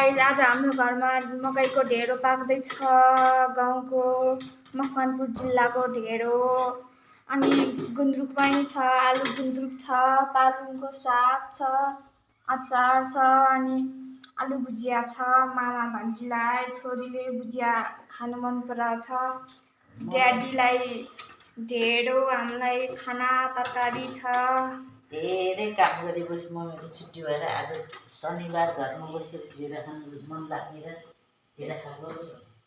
guys आज हाम्रो घरमा मकैको ढेँडो पाक्दैछ गाउँको मकवानपुर जिल्लाको ढेँडो अनि गुन्द्रुक पनि छ आलु गुन्द्रुक छ पालुङको साग छ अचार छ अनि आलु भुजिया छ मामा भान्जीलाई छोरीले भुजिया खान मन पराउँछ ड्याडीलाई ढेँडो हामीलाई खाना तरकारी छ धेरै काम गरेपछि मम्मीको छुट्टी भएर आज शनिबार घरमा बसेर ढेँडो खानु मन लागेर ढेँडो खाएको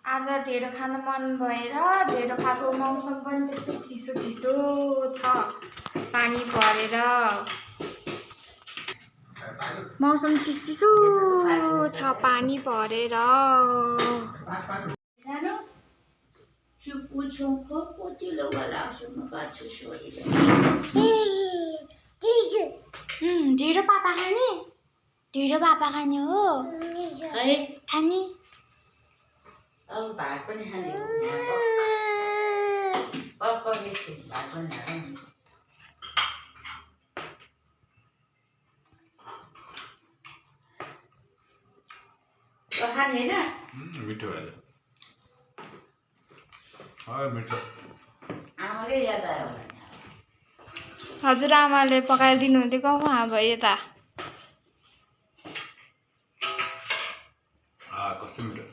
आज ढेँडो खान मन भएर ढेँडो खाएको मौसम पनि त्यस्तो चिसो चिसो छ पानी परेर मौसम चिसो छ पानी परेर ढेँडो पापा खाने ढेँडो पापा खाने हो खाने अब भात पनि खाने हो भात पनि खाने खाने होइन मिठो भयो मिठो आमाले याद आयो होला हजुर आमाले पकाइदिनु हुन्थ्यो गाउँमा अब यता कस्तो मिठो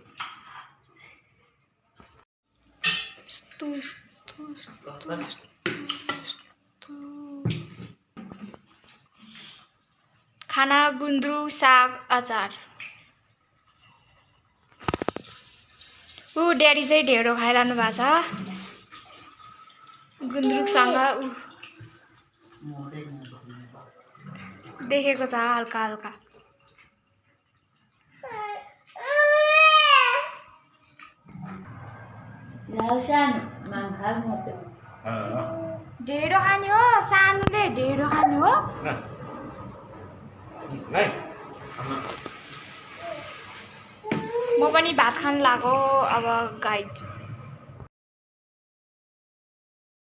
खाना गुन्द्रुक साग अचार ड्याडी चाहिँ ढेँडो खाइरहनु भएको छ गुन्द्रुकसँग देखेको छ हल्का हल्का ढेँडो खाने हो सानोले ढेँडो खाने हो म पनि भात खान लाग्यो अब गाइड